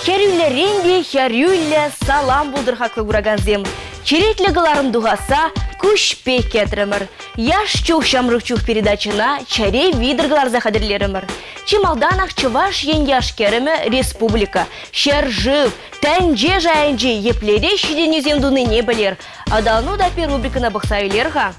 Хӗрӳллӗрен те хӗрӳллӗ салам пултӑр хаклӑ куракансем. Черетлӗ кӑларӑм тухасса куҫ пек кӗтрӗмӗр. Яш чух ҫамрӑк чух передачӑна чӗре витӗр кӑларса хатӗрлерӗмӗр. Чи малтанах Чӑваш Ен яш-кӗрӗмӗ республика, ҫӗршыв, тӗнче шайӗнче еплерех ҫитӗнӳсем тунине пӗлер. Аталану таппи рубрикӑна пӑхса илер-ха.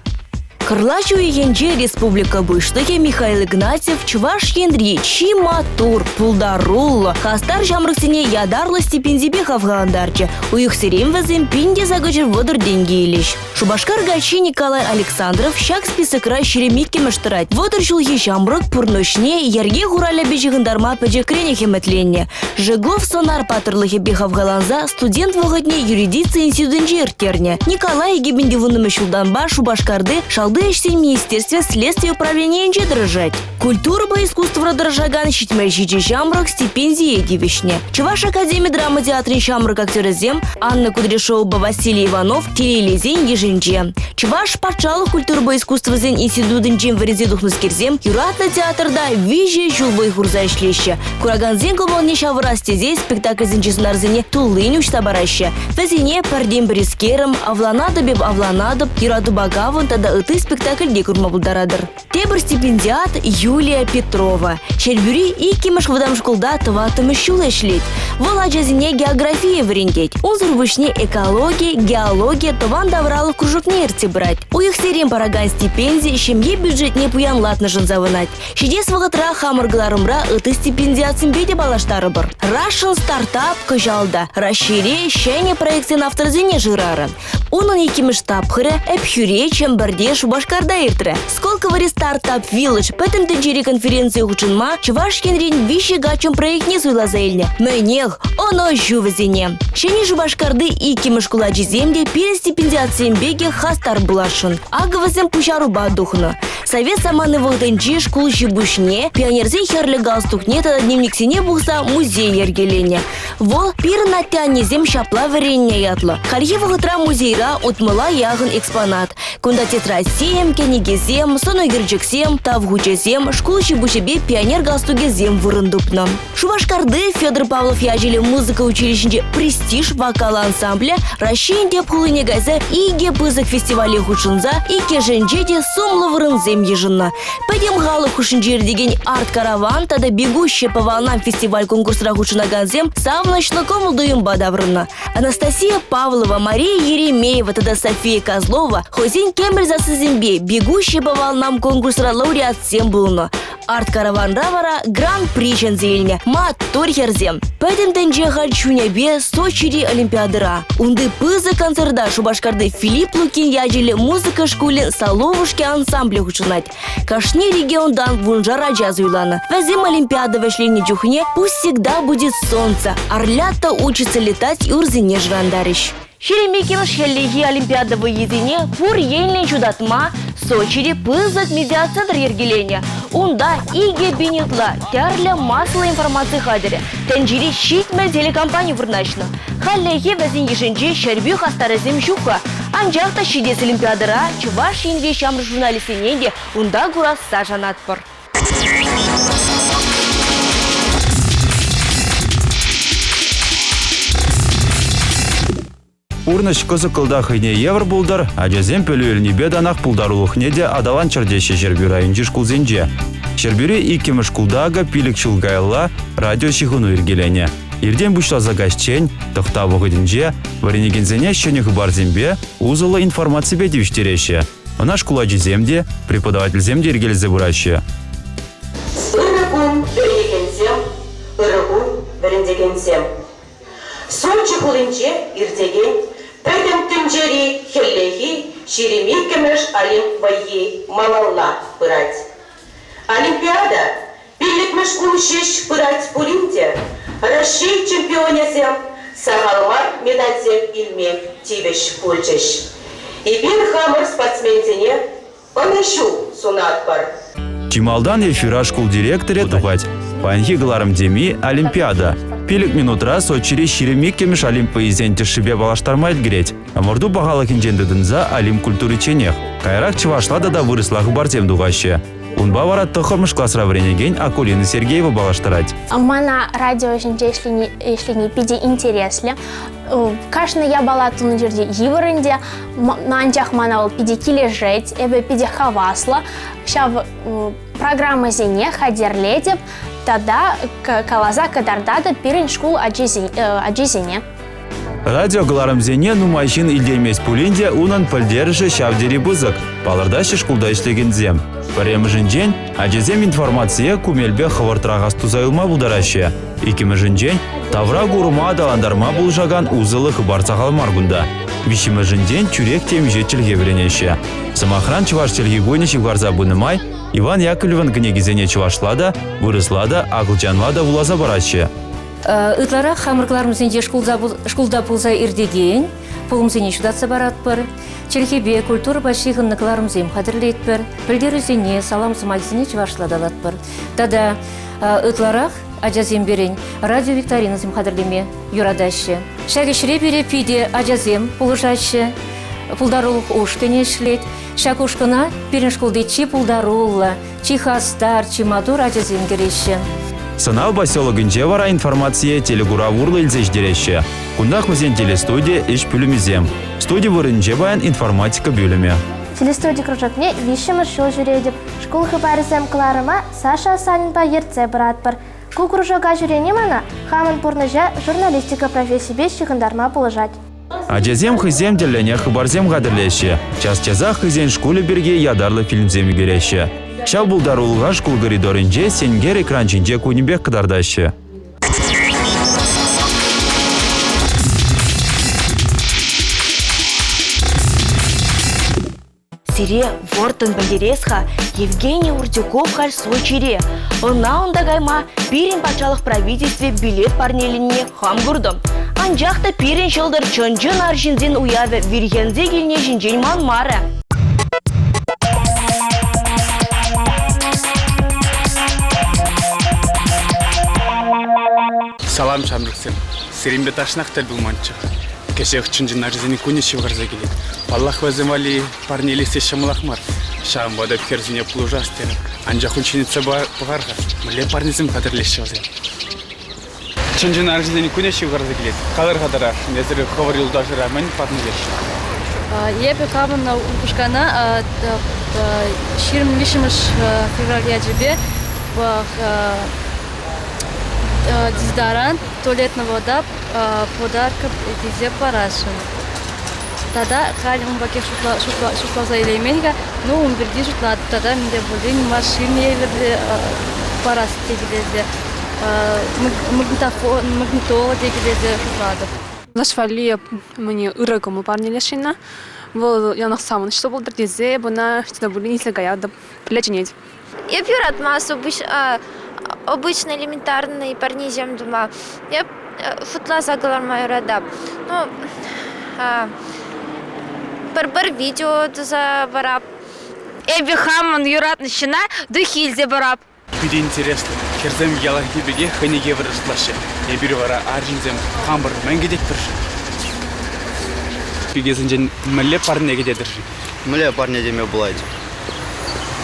Кӑрлач уйӑхӗнче республика Пуҫлӑхӗ Михаил Игнатьев Чӑваш Енри чи маттур, пултаруллӑ, хастар ҫамрӑксене ятарлӑ стипендипе хавхалантарчӗ. Уйӑхсерен вӗсем 1830 тенкӗ илӗҫ. Шупашкар каччи Николай Александров ҫак списокра 22-мӗш тӑрать. 30 ҫулхи ҫамрӑк пурнӑҫне йӗрке хуралӗпе ҫыхӑнтарма пӗчӗкренех ӗмӗтленнӗ. Жеглов сӑнар паттӑрлӑхӗпе хавхаланса студент вӑхӑтне юридици институтӗнче ирттернӗ. Николай 2010 ҫултанпа Шупашкарти Шалти ӗҫсен министерствин следстви управленийӗнче тӑрӑшать. Культурӑпа искусствӑра тӑрӑшакан 77 ҫамрӑк стипендие тивӗҫнӗ. Чӑваш академи драма театрӗн ҫамрӑк актерӗсем Анна Кудряшовӑпа Василий Иванов телейлисен йышӗнче. Чӑваш патшалӑх культурӑпа искусствӑсен институтӗнчен вӗренсе тухнӑскерсем юратнӑ театрта виҫӗ ҫул вӑй хурса ӗҫлеҫҫӗ. Куракансен кӑмӑлне ҫавӑрас тесе спектакльсенчи сӑнарсене туллин уҫса параҫҫӗ. Вӗсене пӗртен-пӗрискерӗм, Авланатӑп эп, авланатӑп, Юратупа кавӑн тата ытти спектакльте курма пултаратӑр. Тепӗр стипендиат Юлия Петрова. Ҫӗрпӳри иккӗмӗш вӑтам шкулта тӑваттӑмӗш ҫул ӗҫлет. Вӑл ачасене географие вӗрентет. Унсӑр пуҫне экологи, геологи, тӑван тавралӑх кружокне ертсе пырать. Уйӑхсерен паракан стипенди ҫемье бюджетне пуянлатнӑшӑн савӑнать. Ҫитес вӑхӑтра хамӑр кӑларӑмра ытти стипендиатсемпе те паллаштарӑпӑр. Russian Startup кӑҫал та Раҫҫейре ҫӗнӗ проектсен авторӗсене шырарӗ. Унӑн иккӗмӗш тапхӑрӗ Ӗпхӳре, Чӗмпӗрте, Шупашкарта иртрӗ. Сколковӑри Startup Village пӗтӗм тӗнчери конференцие хутшӑнма Чӑваш Енрен виҫӗ каччӑн проектне суйласа илнӗ. Мӗнех, ӑнӑҫу вӗсене! Ҫӗнӗ Шупашкарти иккӗмӗш шкул ачисем те пирӗн стипендиатсем пекех хастар пуласшӑн. Акӑ вӗсем пуҫарупа тухнӑ. Совет самани вӑхӑтӗнчи шкул ҫи-пуҫне, пионерсен хӗрлӗ галстукне тата дневниксене пухса музей йӗркеленӗ. Вӑл «Пирӗн атте-аннесем ҫапла вӗреннӗ» ятлӑ. Хальхи вӑхӑтра музейра утмӑла яхӑн экспонат. Кунта тетрадьсем, кӗнекесем, сӑн ӳкерчӗксем, тав хучӗсем, шкул ҫи-пуҫӗпе пионер галстукӗсем вырӑн тупнӑ. Шупашкарти Федор Павлов ячӗллӗ музыка училищинчи «Престиж» вокал ансамблӗ Раҫҫейӗн тӗп хулине кайса икӗ пысӑк фестивале хутшӑнса иккӗшӗнче те сумлӑ вырӑнсем йышӑннӑ. Пӗтӗм халӑх хушшинче иртекен «Арт-караван» тата «Бегущая по волнам» фестиваль-конкурсра хутшӑнакансем савӑнӑҫлӑ кӑмӑл-туйӑмпа таврӑннӑ. Анастасия Павлова, Мария Еремеева тата София Козлова хӑйсен кӗмӗл сассисемпе «Бегущая по волнам» конкурсра лауреатсем пулнӑ. Арт-караванра вара гран-при ҫӗнсе илнӗ маттур хӗрсем. Пӗтӗм тӗнче халь чунӗпе Сочири Олимпиадӑра. Унти пысӑк концерта Шупашкарти Филипп Лукин ячӗллӗ музыка шкулӗн «Соловушки» ансамблӗ хутшӑнать. Кашни регионтан вуншар ача суйланӑ. Вӗсем Олимпиада вӗҫленнӗ чухне «Пусть всегда будет солнце», «Орлята учатся летать» юрӑсене шӑрантарӗҫ. 22-мӗш хӗллехи Олимпиада вӑййисене пур енлӗн ҫутатма Сочире пысӑк медиацентр йӗркеленӗ. Унта 2000 ытла тӗрлӗ массӑллӑ информаци хатӗрӗ, тӗнчери 70 телекомпани вырнаҫнӑ. Хальлӗхе вӗсен йышӗнче Ҫӗрпӳ хастарӗсем ҫук-ха. Анчах та ҫитес Олимпиадӑра Чӑваш Енри ҫамрӑк журналистсене те унта курасса шанатпӑр. Пурнӑҫ кӑсӑклӑ та хӑйне евӗр пултӑр, ачасем пӗлӳ илнипе танах пултарулӑхне те аталанччӑр теҫҫӗ Ҫӗрпӳ районӗнчи шкулсенче. Ҫӗрпӳри иккӗмӗш шкулта акӑ пилӗк ҫул каялла радиоҫыхӑну йӗркеленӗ. Иртен пуҫласа каҫчен, тӑхтав вӑхӑтӗнче, вӗренекенсене ҫӗнӗ хыпарсемпе, усӑллӑ информаципе тивӗҫтереҫҫӗ. Ӑна шкул ачисем те, преподавательсем те йӗркелесе пыраҫҫӗ. Ырӑ кун, вӗренекенсем, ырӑ кун, вӗрентекенсем! Сочи хулинче иртекен Пӗтӗм тӗнчери хӗллехи 22-мӗш Олимп вӑййи малалла пырать. Олимпиада пиллӗкмӗш кун ҫеҫ пырать пулин те Раҫҫей чемпионӗсем сахал мар медальсем илме тивӗҫ пулчӗҫ. Эпир хамӑр спортсменсене ӑнӑҫу сунатпӑр. Чи малтан эфира шкул директорӗ тухать. Паянхи кӑларӑм теми – Олимпиада. Пилӗк минутра Сочири 22-мӗш Олимп вӑййисен тӗшшипе паллаштарма ӗлкӗрет. Ӑмӑрту пахалӑхӗнчен тытӑнса Олимп культуричченех. Каярах чӑвашла тата вырӑсла хыпарсем тухаҫҫӗ. Унпа вара тӑххӑрмӗш класра вӗренекен Акулина Сергеева паллаштарать. Мана радио ҫинче ӗҫлени, ӗҫлени питӗ интереслӗ. Кашни япала тунӑ ҫӗрте йывӑр ӗнтӗ, анчах мана вӑл питӗ килӗшет, эпӗ питӗ хаваслӑ. Ҫав программӑсене хатӗрлетӗп тата каласа кӑтартатӑп пирӗн шкул ачисене. Радиокӑларӑмсене нумай ҫын илтеймест пулин те унӑн пӗлтерӗшӗ ҫав тери пысӑк, палӑртаҫҫӗ шкулта ӗҫлекенсем. Пӗрремӗшӗнчен, ачасем информацие ку мелпе хӑвӑртрах астуса юлма пултараҫҫӗ. Иккӗмӗшӗнчен, тавра курӑма аталантарма пулӑшакан усӑллӑ хыпар сахал мар кунта. Виҫҫӗмӗшӗнчен, тӳрех темиҫе чӗлхе вӗренеҫҫӗ. Сӑмахран, чӑваш чӗлхи кунӗ ҫывхарса пынӑ май Иван Яковлевӑн кӗнекисене чӑвашла та, вырӑсла та, акӑлчанла та вуласа параҫҫӗ. Ытларах хамӑр кӑларӑмсенче шкулта пулса иртекен пулӑмсене ҫутатса паратпӑр. Чӗлхепе, культурӑпа ҫыхӑннӑ кӑларӑмсем хатӗрлетпӗр. Пӗлтерӳсене, салам сӑмахӗсене чӑвашла калатпӑр. Тата ытларах ачасем пирӗн радиовикторинӑсем хатӗрлеме юратаҫҫӗ. Ҫак ӗҫре пире питӗ ачасем пулӑшаҫҫӗ. Пултарулӑх ушкӑнӗ ӗҫлет. Ҫак ушкӑна пирӗн шкулти чи пултаруллӑ, чи хастар, чи маттур ачасем кӗреҫҫӗ. Сӑнав поселокӗнче вара информацие телекурав урлӑ илсе ҫитереҫҫӗ. Кунтах вӗсен телестуди, ӗҫ пӳлӗмӗсем. Студи вырӑнӗнче паян информатика пӳлӗмӗ. Телестуди кружокне виҫҫӗмӗш ҫул ҫӳретӗп. Шкул хыпарӗсем кӑларӑма Саша Асанинпа ертсе пыратпӑр. Ку кружока ҫӳрени мана хамӑн пурнӑҫа журналистика профессипе ҫыхӑнтарма пулӑшать. Ачасем хӑйсем тӗллӗнех хыпарсем хатӗрлеҫҫӗ, час-часах хӑйсен шкулӗ пирки ятарлӑ фильмсем ӳкереҫҫӗ. Ҫав пултарулӑха шкул коридорӗнче сенкер экран ҫинче кунӗпех кӑтартаҫҫӗ. Сире вӑрттӑн пӗлтерес-ха, Евгений Уртюков халь Сочире. Ӑна унта кайма пирӗн патшалӑх правительстви билет парнеленине хам куртӑм. Анчах та пирӗн ҫӑлтӑр чӑн-чӑн арҫынсен уявӗ вирхӗнсе килни ҫинчен манмарӗ. Салам, ҫамрӑксем! Сирӗнпе тахҫанах тӗл пулманччӗ. Кӗҫех чӑн-чӑн ачасен кунӗ ҫывхарса килет. Паллах, вӗсем валли парнелесси ҫӑмӑлах мар. Ҫавӑнпа та хӗрсене пулӑшас терӗм. Анчах ун ҫӗнетсе пӑхар-ха, мӗнле парнесем хатӗрлеҫҫӗ вӗсем? Чӑн-чӑн арҫынсен кунӗ ҫывхарса килет. Калӑр-ха тара, эсир хӑвӑр юлташӑра мӗн парнелесшӗн? Эпӗ хамӑн упӑшкана 23 февраль ячӗпе дезодорант, туалетная вода, подарка тесе парасшӑн. Тата халь ун пекех шутласа илеймен-ха, ну ун пирки шутлатӑп тата мӗнле пулин машина евӗрлӗ парас текелесе, магнитофон, магнитола текелесе шутлатӑп. Наш валли мӗне ырӑ кӑмӑл парнелесшӗн-на. Вӑл яланах савӑнӑҫлӑ пултӑр тесе эп ӑна ӑҫта пулин илсе каятӑп. Пӗрле чӗнет. Эп юратмас обычный элементарный парнесем тума. Эп шутласа кӑларма юратап. Ну, пӗр-пӗр видео туса парап. Эпӗ хамӑн юратнӑ ҫынна духи илсе парап. Питӗ интереслӗ. Хӗрсем яланхи пекех хӑйне евӗр шутлаҫҫӗ. Эпир вара арҫынсем хамӑр мӗн кӗтетпӗр-ши? Пикесенчен мӗнле парне кӗтетӗр-ши? Мӗнле парне теме пулать?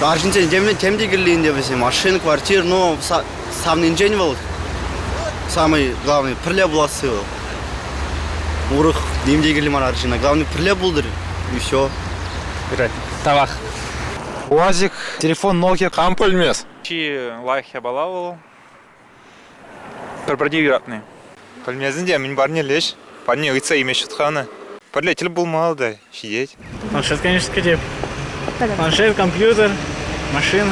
Арҫынсен тем, тем те кирли ӗнтӗ вӗсем. Машин, квартир, но савнинчен вӑл самый главный пӗрле пуласси вӑл. Урӑх ним те кирлӗ мар арҫынна. Главный пӗрле пултӑр и все. Юрать. Тавах. УАЗик, телефон Nokia кам пӗлмес? Чи лайӑх япала вӑл пӗр-пӗрне юратни. Пӗлмесен те мӗн парнелеҫ. Парне ыйтса илме ҫутханӑ. Пӗрле тӗл пулмалла та ҫитет. Планшет, конечно, кӗтеп. Планшет, компьютер, машина.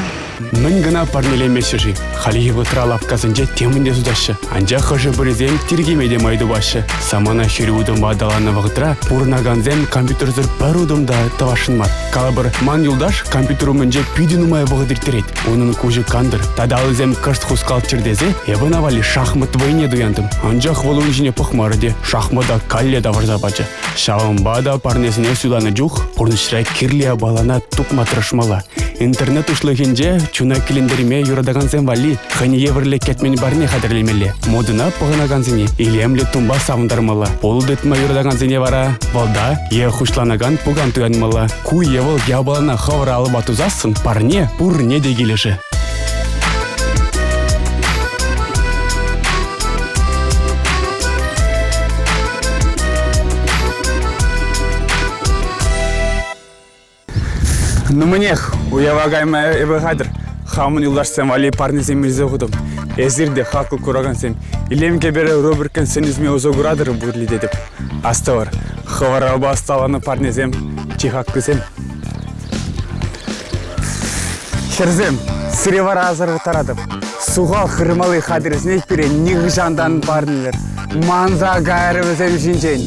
Мӗн кӑна парнелемеҫҫӗ-ши? Хальхи вӑхӑтра лавккасенче темӗн те сутаҫҫӗ. Анчах хӑшӗ-пӗрисем тиркеме те май тупаҫҫӗ. Самана хӗрӳ утӑмпа аталаннӑ вӑхӑтра пурӑнакансем компьютерсӑр пӗр утӑм та тӑвасшӑн мар. Калӑпӑр, ман юлташ компьютер умӗнче питӗ нумай вӑхӑт ирттерет. Унӑн куҫӗ кантӑр тата аллисем кӑшт хускалччӑр тесе эпӗ ӑна валли шахмат вӑйне туянтӑм. Анчах вӑл ун ҫине пӑхмарӗ те шахмата калле тавӑрса пачӗ. Ҫавӑнпа та парнесене суйланӑ чух пурнӑҫра кирлӗ япалана тупма тӑрӑшмалла. Интернет уҫлӑхӗнче чуна килентерме юратакансем валли. валли хӑйне евӗрлӗ кӗтмен парне хатӗрлемелле. Модӑна пӑхӑнакансене илемлӗ тумпа савӑнтармалла. Пулӑ тытма юратакансене вара вӑлта е хуҫланакан пукан туянмалла. Ку е вӑл япалана хӑвӑр алӑпа тусассӑн парне пурне те килӗшӗ. Ну мӗнех, уява кайма эпӗ хатӗр. Хамӑн юлташсем валли парнесем илсе хутӑм. Эсир те, хаклӑ куракансем, илем кӗперӗ рубрикӑн сӗнӳсене усӑ куратӑр пуль тетӗп. Астӑвӑр, хӑвӑрпа ӑсталанӑ парнесем чи хаклисем. Хӗрсем, сире вара асӑрхаттаратӑп. Сухал хырмалли хатӗрсене пире нихӑҫантан парнелӗр. Манса кайрӗ вӗсем ҫинчен.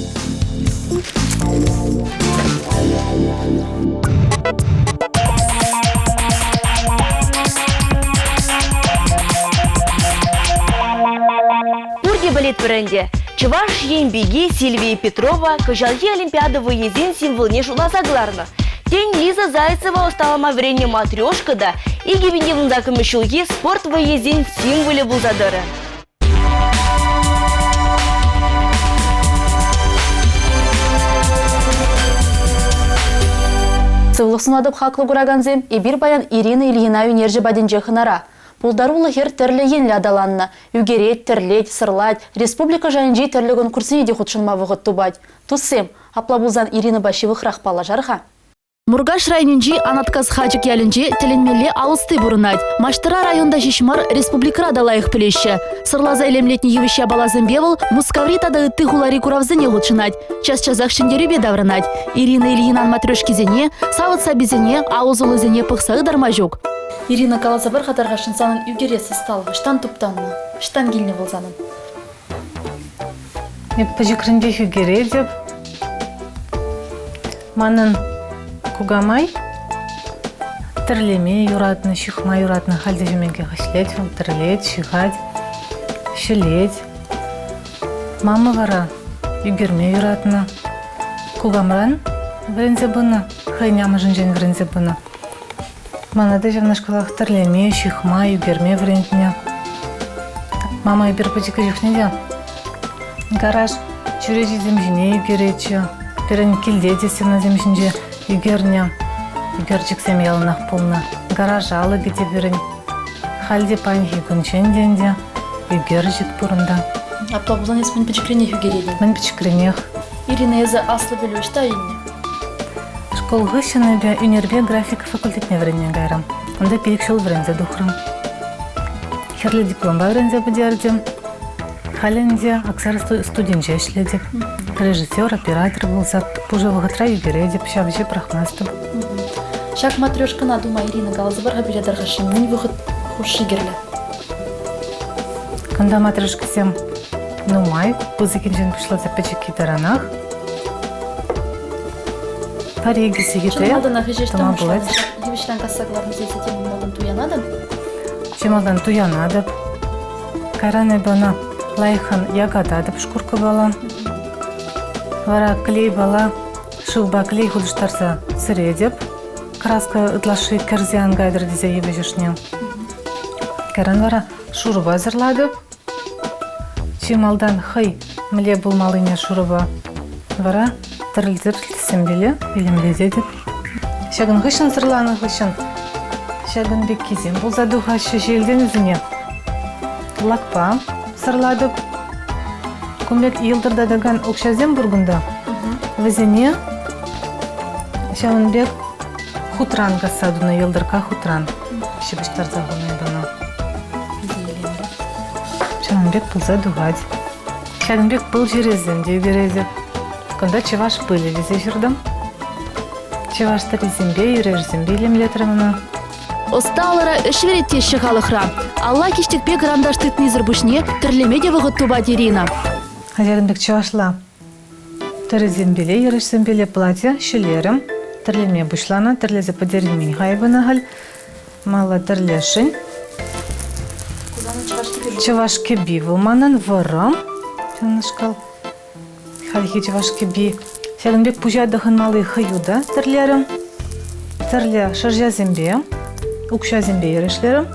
Пурте пӗлетпӗр ӗнтӗ, Чӑваш Ен пики Сильвия Петрова кӑҫалхи Олимпиада вӑййисен символне шутласа кӑларнӑ. Тен, Лиза Зайцева ӑсталама вӗреннӗ матрешка та 2018 ҫулхи спорт вӑййисен символӗ пулса тӑрӗ. Сывлӑх сунатӑп хаклӑ куракансем, эпир паян Ирина Ильина ӳнерҫӗ патӗнче хӑнара. Пултаруллӑ хӗр тӗрлӗ енлӗ аталаннӑ. Ӳкерет, тӗрлет, сӑрлать, республика шайӗнчи тӗрлӗ конкурссене те хутшӑнма вӑхӑт тупать. Туссем, апла пулсан Иринӑпа ҫывӑхрах паллашар-ха. Муркаш районӗнчи Анаткас Хачӑк ялӗнче тӗлӗнмелле алӑсти пурӑнать. Маҫтӑра районта ҫеҫ мар, республикӑра та лайӑх пӗлеҫҫӗ. Сӑрласа илемлетнӗ йывӑҫ япаласемпе вӑл Мускаври тата ытти хулари куравсене хутшӑнать. Час-часах ҫӗнтерӳпе таврӑнать. Ирина Ильинан матрешкисене, савӑт-саписене, алӑ-сулӑсене пӑхса ытарма ҫук. Ирина, каласа пар-ха тархасшӑн, санӑн ӳкерес ӑсталӑх ӑҫтан туптаннӑ? Ӑҫтан килнӗ вӑл санӑн? Эп пӗчӗкренпех ӳкеретӗп. Манӑн кукамай тӗрлеме юратнӑ, ҫыхма юратнӑ. Халь те ҫӳменкех ӗҫлет вӑл, тӗрлет, ҫыхать, ҫӗлет. Мама вара ӳкерме юратнӑ. Кукамран вӗренсе пынӑ, хӑйӗн амӑшӗнчен вӗренсе пынӑ. Мана та ҫавнашкалах тӗрлеме, ҫыхма, ӳкерме вӗрентнӗ. Мама эпир пӗчӗккӗ чухне те гараж чӳречисем ҫине ӳкеретчӗ. Пирӗн килте те стенасем ҫинче ӳкернӗ ӳкерчӗксем яланах пулнӑ. Гараж алӑкӗ те пирӗн. Халь те паянхи кунччен те ӗнтӗ ӳкерчӗк пур унта. Апла пулсан эс мӗн пӗчӗкренех ӳкеретӗн? Мӗн пӗчӗкренех. Ирина, эсӗ аслӑ пӗлӳ ӑҫта илнӗ? Шкул хыҫҫӑн эпӗ ӳнерпе графика факультетне вӗренме кайрӑм. Унта 5 ҫул вӗренсе тухрӑм. Хӗрлӗ дипломпа вӗренсе пӗтертӗм. Халӗ ӗнтӗ Аксар студинче ӗҫлетӗп. Режиссер, оператор пулса пушӑ вӑхӑтра ӳкеретӗп, ҫав ӗҫе пӑрахмастӑп. Ҫак матрешкӑна тума Ирина каласа пар-ха пире тархасшӑн, мӗн вӑхӑт хушши кирлӗ? Кунта матрешкӑсем нумай, пысӑккинчен пуҫласа пӗчӗкки таранах. Пӗр-икӗ сехетре Чӑн малтанах ӗҫе тӑма пулать. Йывӑҫран касса кӑларнӑ сехете малтан туянатӑн? Чи малтан туянатӑп. Кайран эпӗ ӑна лайӑххӑн якататӑп шкуркӑпала. Вара клейпала, шывпа клей хутӑштарса сӗретӗп. Краска ытлашши кӗрсе ан кайтӑр тесе йывӑҫ ӑшне. Кайран вара шурӑпа сӑрлатӑп. Чи малтан хӑй мӗнле пулмаллине шурӑпа вара тӗрӗл-тӗрӗл илемлететӗп. Ҫакӑн хыҫҫӑн сӑрланӑ хыҫҫӑн ҫакӑн пеккисем пулса тухаҫҫӗ ҫиелтен вӗсене лакпа сӑрлатӑп. Кун пек йӑлтӑртатакан укҫасем пур кунта. Вӗсене ҫавӑн пек хутран касса тунӑ, йӑлтӑркка хутран ҫыпӑҫтарса хунӑ эпӗ ӑна. Ҫавӑн пек пулса тухать. Ҫакӑн пек пыл чӗресем те ӳкеретӗп. Кунта чӑваш пылӗ тесе ҫыртӑм. Чӑваш тӗррисемпе, ӳрерсемпе илемлетрӗм ӑна. Ӑста алӑра ӗҫ вӗрет теҫҫӗ халӑхра. Алла киҫтӗкпе кӑранташ тытнисӗр пуҫне тӗрлеме те вӑхӑт тупать Ирина. Ҫакӑн пек чӑвашла тӗрӗсемпеле, йӗрӗшсемпеле платье ҫӗлерӗм. Тӗрлеме пуҫланӑ, тӗрлесе пӗтереймен-ха эпӗ ӑна халь. Мала тӗрлесшӗн. Чӑваш кӗпи вӑл манӑн вӑрӑм. Ҫавнашкал хальхи чӑваш кӗпи. Ҫакӑн пек пуҫа тӑхӑнмалли хӑю та тӗрлерӗм. Тӗрлӗ шӑрҫасемпе, укҫасемпе эрешлерӗм.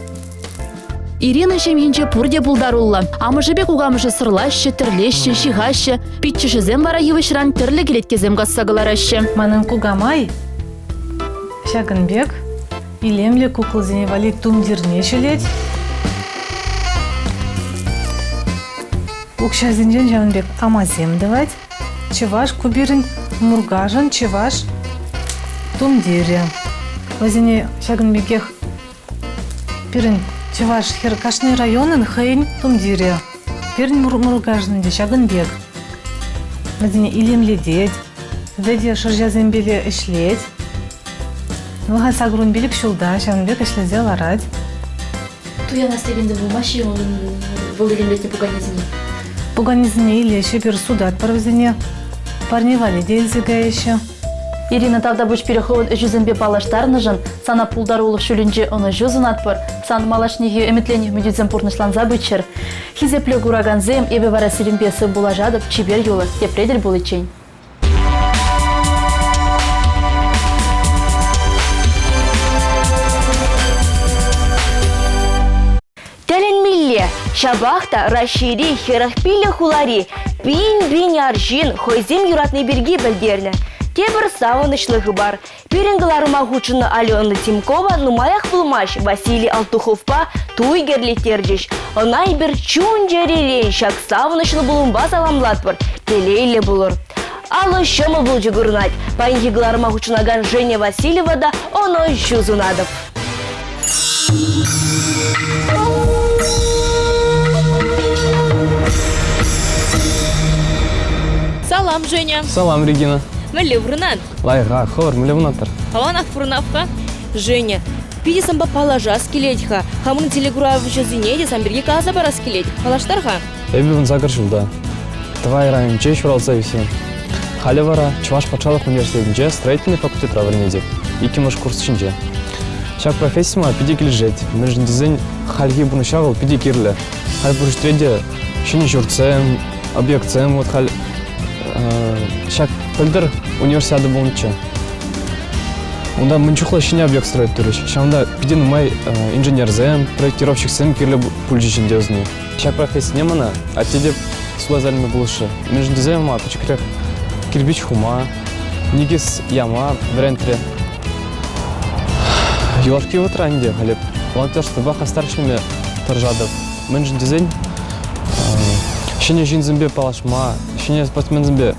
Ирина ҫемйинче пурте пултаруллӑ. Амӑшӗпе кукамӑшӗ сӑрлаҫҫӗ, тӗрлеҫҫӗ, ҫыхаҫҫӗ. Пиччӗшӗсем вара йывӑҫран тӗрлӗ кӗлеткесем касса кӑлараҫҫӗ. Манӑн кукамай ҫакӑн пек илемлӗ куклӑсене валли тумтирне ҫӗлет. Укҫасенчен ҫавӑн пек амасем тӑвать. Чӑваш ку пирӗн Муркашӑн чӑваш тумтирӗ. Вӗсене ҫакӑн пекех пирӗн чӑваш хӗр кашни районӑн хӑйӗн тумтирӗ. Пирӗн Муркашӑн те ҫакӑн пек. Вӗсене илемлетет, вӗтӗ шӑрҫасемпеле ӗҫлет. Вӑл 85 ҫулта ҫавӑн пек ӗҫлесе ларать. Туянас текенсем пулмаҫҫӗ-и унӑн вӑл илемлетнӗ пуканесене? Пуканесене илеҫҫӗ, пир сутатпӑр вӗсене. Парне валли те илсе каяҫҫӗ. Ирина, тавтапуҫ пире хӑвӑн ӗҫӳсемпе паллаштарнӑшӑн, сана пултарулӑх ҫулӗнче ӑнӑҫу сунатпӑр, сан малашнехи ӗмӗтленнӗ ӗмӗтӳсем пурнӑҫланса пыччӑр. Хисеплӗ куракансем, эпӗ вара сирӗнпе сывпуллашатӑп, чипер юлӑр, тепре тӗл пуличчен. Тӗлӗнмелле, ҫапах та Раҫҫейри 45 хулари пин-пин арҫын хӑйсем юратни пирки пӗлтернӗ. Тепӗр савӑнӑҫлӑ хыпар. Пирӗн кӑларӑма хутшӑннӑ Алена Тимкова нумаях пулмасть Василий Алтуховпа туй кӗрлеттерчӗҫ. Ӑна эпир чун-чӗререн ҫак савӑнӑҫлӑ пулӑмпа саламлатпӑр, телейлӗ пулӑр. Алӑ ҫӑмӑл пулчӗ курӑнать. Паянхи кӑларӑма хутшӑнакан Женя Васильева та ӑнӑҫу сунатӑп. Салам, Женя. Салам, Регина. Мӗнле пурӑнан? Лайӑха, хӑвӑр мӗнле пурӑнатӑр? Аванах пурӑнап-ха. Женя, питӗ санпа паллашас килет-ха. Хамӑн телекуравҫӑсене те сан пирки каласа парас килет. Паллаштар-ха. Эпӗ 18 ҫулта. Тӑвай районӗнче ҫуралса ӳснӗ. Халӗ вара Чӑваш патшалӑх университетӗнче строительнӑй факультетра вӗренетӗп, иккӗмӗш курс ҫинче. Ҫак професси мана питӗ килӗшет, мӗншӗн тесен хальхи пурнӑҫра вӑл питӗ кирлӗ. Халь пур ҫӗрте те ҫӗнӗ ҫуртсем, объектсем вот халь ҫак пӗлтӗр универсиада пулнӑччӗ. Унта мӗн чухлӗ ҫӗнӗ объект строить турӗҫ. Ҫавӑнта питӗ нумай инженерсем, проектировщиксем кирлӗ пулчӗҫ ӗнтӗ вӗсене. Ҫак профессине мана атте те суйласа илме пулӑшрӗ. Мӗншӗн тесен мана пӗчӗкрех кирпӗч хума, никӗс яма вӗрентрӗ. Юлашки вӑхӑтра ӗнтӗ халӗ волонтерствӑпа хастар ӗҫлеме тӑрӑшатӑп. Мӗншӗн тесен ҫӗнӗ ҫынсемпе паллашма, ҫӗнӗ спортсменсемпе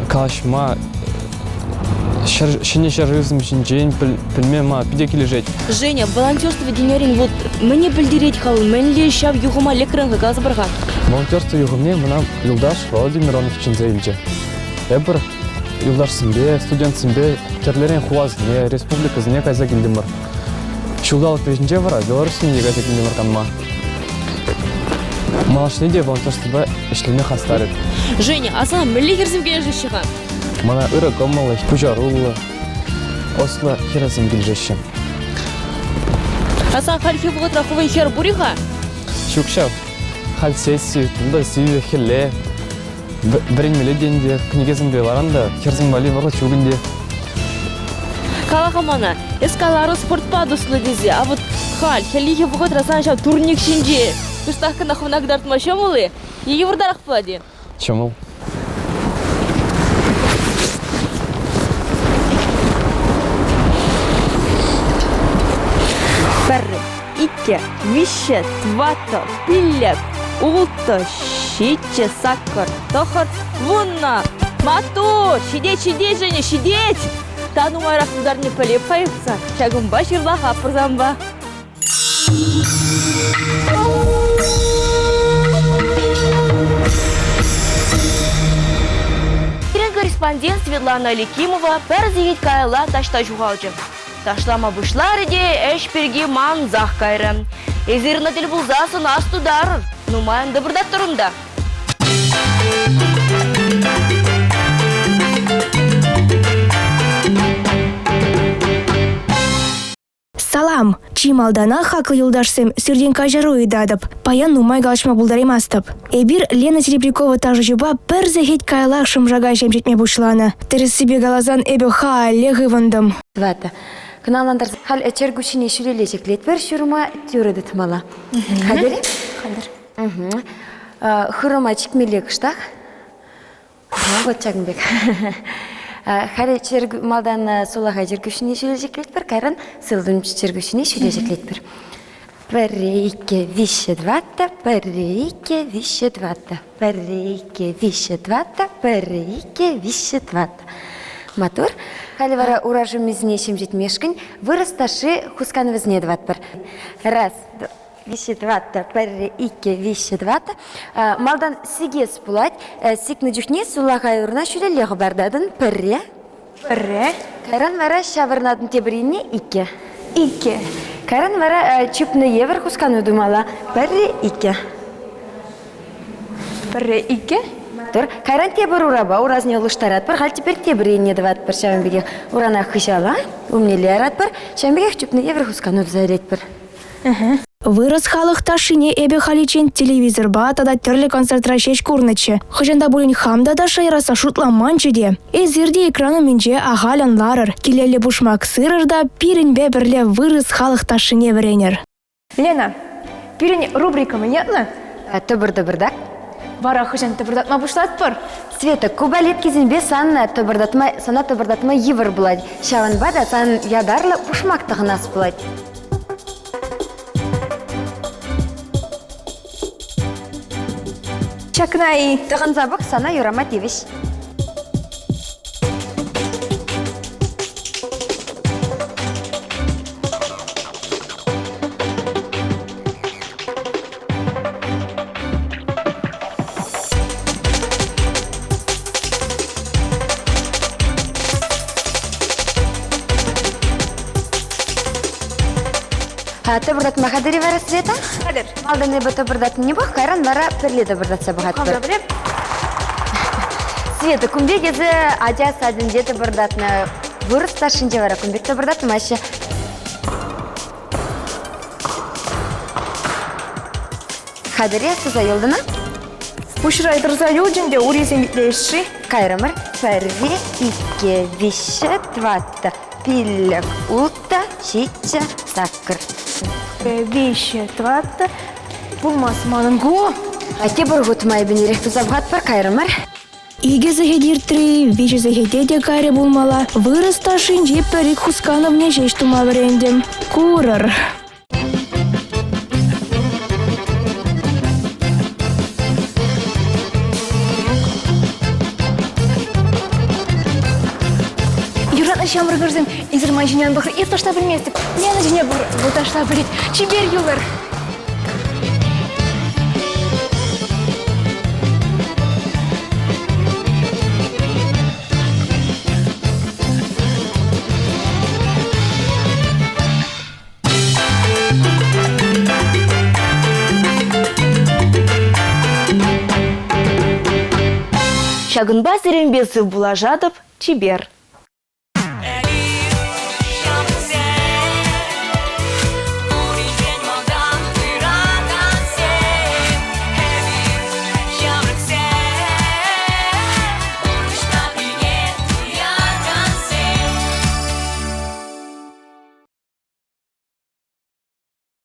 калаҫма, ҫӗнӗ ҫӗршывсем ҫинчен пӗлме мана питӗ килӗшет. Женя, волонтерство тенӗрен вот мӗне пӗлтерет-ха вӑл? Мӗнле ҫав юхӑма лекрӗн-ха, каласа пар-ха. Волонтерство юхӑмне мана юлташ Володя Миронов чӗнсе илчӗ. Эпир юлташсемпе, студентсемпе тӗрлӗрен хуласене, республикӑсене кайса килтӗмӗр. Ҫулталӑк вӗҫӗнче вара Белоруссине те кайса килтӗмӗр канма. Малашне те волонтерствӑпа ӗҫлеме хастар эп. Женя, а сана мӗнле хӗрсем килӗшеҫҫӗ-ха? Мана ырӑ кӑмӑллӑ, пуҫаруллӑ, ӑслӑ хӗрсем килӗшеҫҫӗ. А сан хальхи вӑхӑтра хӑвӑн хӗр пур-и-ха? Ҫук ҫав. Халь сесси, унта сивӗ, хӗлле. Вӗренмелле те ӗнтӗ, кӗнекесемпе ларан та хӗрсем валли вӑхӑт ҫук ӗнтӗ. Кала-ха мана, эс каларӑн спортпа туслӑ тесе, а вот халь, хӗллехи вӑхӑтра сан ҫав турник ҫинче кӑштах кӑна хӑвна кӑтартма ҫӑмӑл-и? Е йывӑртарах пулать-и? Ҫӑмӑл. Пӗрре, иккӗ, виҫҫӗ, тӑваттӑ, пиллӗк, улттӑ, ҫиччӗ, саккӑр, тӑхӑр, вуннӑ. Маттур! Ҫитет, ҫитет, Женя, ҫитет! Та нумайрах тутарне пӗлеп-ха эпса. Ҫакӑнпа ҫырлахап пӑрсампа. Пирӗн корреспондент Светлана Ликимова пӗр сехет каялла таҫта ҫухалчӗ. Ташлама пуҫларӗ те ӗҫ пирки мансах кайрӗ. Эсир ӑна тӗл пулсассӑн ас тутарӑр. Нумайӑн тӑпӑртаттӑр унта. Салам! Чи малтанах, хаклӑ юлташсем, сиртен каҫару ыйтатӑп. Паян нумай калаҫма пултараймастӑп. Эпир Лена Серебрякова ташӑҫӑпа пӗр сехет каяллах шӑмшака ҫемҫетме пуҫланӑ. Тӗрӗссипе каласан, эпӗ халех ывӑнтӑм. Тӑваттӑ. Кӑна ӑнлантарса халь чӗркуҫҫине ҫӳлелле ҫӗклетпӗр, ҫурма тӳрӗ тытмалла. Хатӗр-и? Хатӗр. Хырӑма чикмелле кӑштах. Вот ҫакӑн пек. Халӗ малтан сулахай чӗркуҫҫине ҫӳле ҫӗклетпӗр, кайран сылтӑм чӗркуҫҫине ҫӳле ҫӗклетпӗр. Пӗрре, иккӗ, виҫҫӗ, тӑваттӑ, пӗрре, иккӗ, виҫҫӗ, тӑваттӑ, пӗрре, иккӗ, виҫҫӗ, тӑваттӑ, пӗрре, иккӗ, виҫҫӗ, тӑваттӑ. Маттур. Халӗ вара ура шӑммисене ҫемҫетмешкӗн вырӑс ташши хусканӑвӗсене тӑватпӑр. Раз, виҫҫӗ, тӑваттӑ, пӗрре, иккӗ, виҫҫӗ, тӑваттӑ. Малтан сикес пулать. Сикнӗ чухне сулахай урана ҫӳлелле хӑпартатӑн. Пӗрре. Пӗрре. Кайран вара ҫаврӑнатӑн тепӗринне иккӗ. Иккӗ. Кайран вара чупнӑ евӗр хускану тумалла. Пӗрре, иккӗ. Пӗрре, иккӗ. Маттур. Кайран тепӗр урапа урасене улӑштаратпӑр. Халь теперь тепӗр енне тӑватпӑр. Ҫавӑн пекех урана хыҫала, умнелле яратпӑр. Ҫавӑн пекех чупнӑ евӗр хускану туса илетпӗр. Вырӑс халӑх ташшине эпӗ халиччен телевизорпа тата тӗрлӗ концертра ҫеҫ курнӑччӗ. Хӑҫан та пулин хам та ташша ярасса шутламанччӗ те. Эсир те экран умӗнче ахаль ан ларӑр, килелле пушмак сырӑр та пирӗнпе пӗрле вырӑс халӑх ташшине вӗренӗр. Лена, пирӗн рубрика мӗн ятлӑ? Тӑпӑр-тӑпӑртак. Вара хӑҫан тӑпӑртатма пуҫлатпӑр? Света, ку балеткисемпе сан тӑпӑртатма, сана тӑпӑртатма йывӑр пулать. Ҫавӑнпа та сан ятарлӑ пушмак тӑхӑнас пулать. Ҫакна-и? Тӑхӑнса пӑх, сана юрама тивӗҫ. Тӑпӑртатма хатӗр-и вара Света? Хатӗр. Малтан эпӗ тӑпӑртатнине пӑх, кайран вара пӗрле тӑпӑртатса пӑхатпӑр. Хам та Света, кун пек эсӗ ача садӗнче тӑпӑртатнӑ. Вырӑс ташшинче вара кун пек тӑпӑртатмаҫҫӗ. Хатӗре туса юлтӑна? Пуҫра тӑрса юлчӗ те урисем итлеҫ-ши? Кайрӑмӑр. Пӗрре, иккӗ, виҫҫӗ, тӑваттӑ, пиллӗк, улттӑ, ҫиччӗ, саккӑр. Виҫҫӗ, тӑваттӑ. Пулмасть манӑн ку. Тепӗр хут майӗпенерех туса пӑхатпӑр, кайрӑмӑр. Икӗ сехет иртрӗ, виҫӗ сехете те кайрӗ пулмалла. Вырӑс ташшинчи пӗр-ик хусканӑвне ҫеҫ тума вӗрентӗм. Курӑр. Юратнӑ ҫамрӑкӑрсем, эсир ман ҫине ан пӑхӑр, эп ташла пӗлместӗп. Лена ҫине пӑхӑр, вӑл ташла пӗлет. Чипер юлӑр. Ҫакӑнпа сирӗнпе сывпуллашатӑп, чипер.